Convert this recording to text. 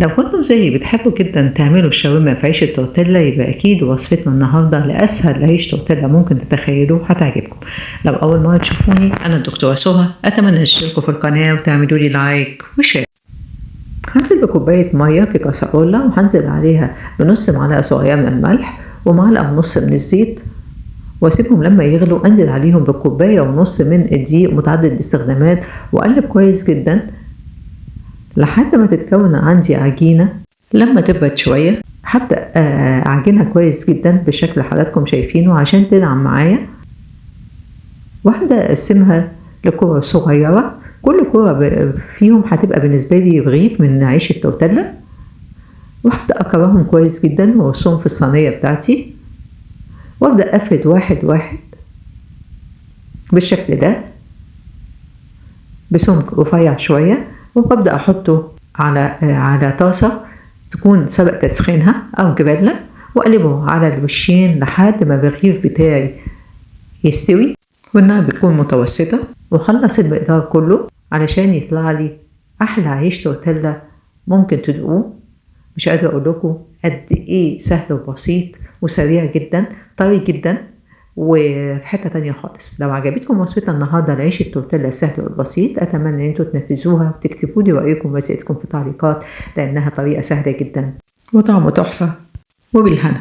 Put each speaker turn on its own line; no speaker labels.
لو كنتم زيي بتحبوا جدا تعملوا الشاورما في عيش التورتيلا، يبقى اكيد وصفتنا النهارده لاسهل عيش تورتيلا ممكن تتخيلوه هتعجبكم. لو اول مرة تشوفوني، انا الدكتورة سهى، اتمنى تشتركوا في القناة وتعملوا لي like و share. هنزل بكوبايه مية في كاسرولة، وهنزل عليها بنص معلقه صغيرة من الملح ومعلقة ونص من الزيت، واسيبهم لما يغلوا. انزل عليهم بكوبايه ونص من الدقيق متعدد الاستخدامات، واقلب كويس جدا لحد ما تتكون عندي عجينة. لما تبرد شوية هبدأ أعجنها كويس جدا بالشكل اللي حضراتكم شايفينه عشان تنعم معايا، وهبدأ أقسمها لكرة صغيرة. كل كرة فيهم هتبقى بالنسبة لي رغيف من عيش التورتيلا، وهبدأ أكرهم كويس جدا وأرصهم في الصينية بتاعتي، وأبدأ أفرد واحد واحد بالشكل ده بسمك رفيع شوية، وببدأ أحطه على طاسة تكون سبق تسخينها أو جريلا، وأقلبه على الوشين لحد ما الرغيف بتاعي يستوي، والنار بتكون متوسطة. وخلص المقدار كله علشان يطلع لي أحلى عيش تورتيلا ممكن تدوقوه. مش قادرة أقول لكم قد إيه سهل وبسيط وسريع جدا، طري جدا، وفي حتة تانية خالص. لو عجبتكم وصفتنا النهاردة لعيش التورتيلا السهل والبسيط، أتمنى إن انتوا تنفذوها وتكتبوا لي رأيكم وأسئلتكم في التعليقات، لأنها طريقة سهلة جدا
وطعمه تحفة وبالهنا.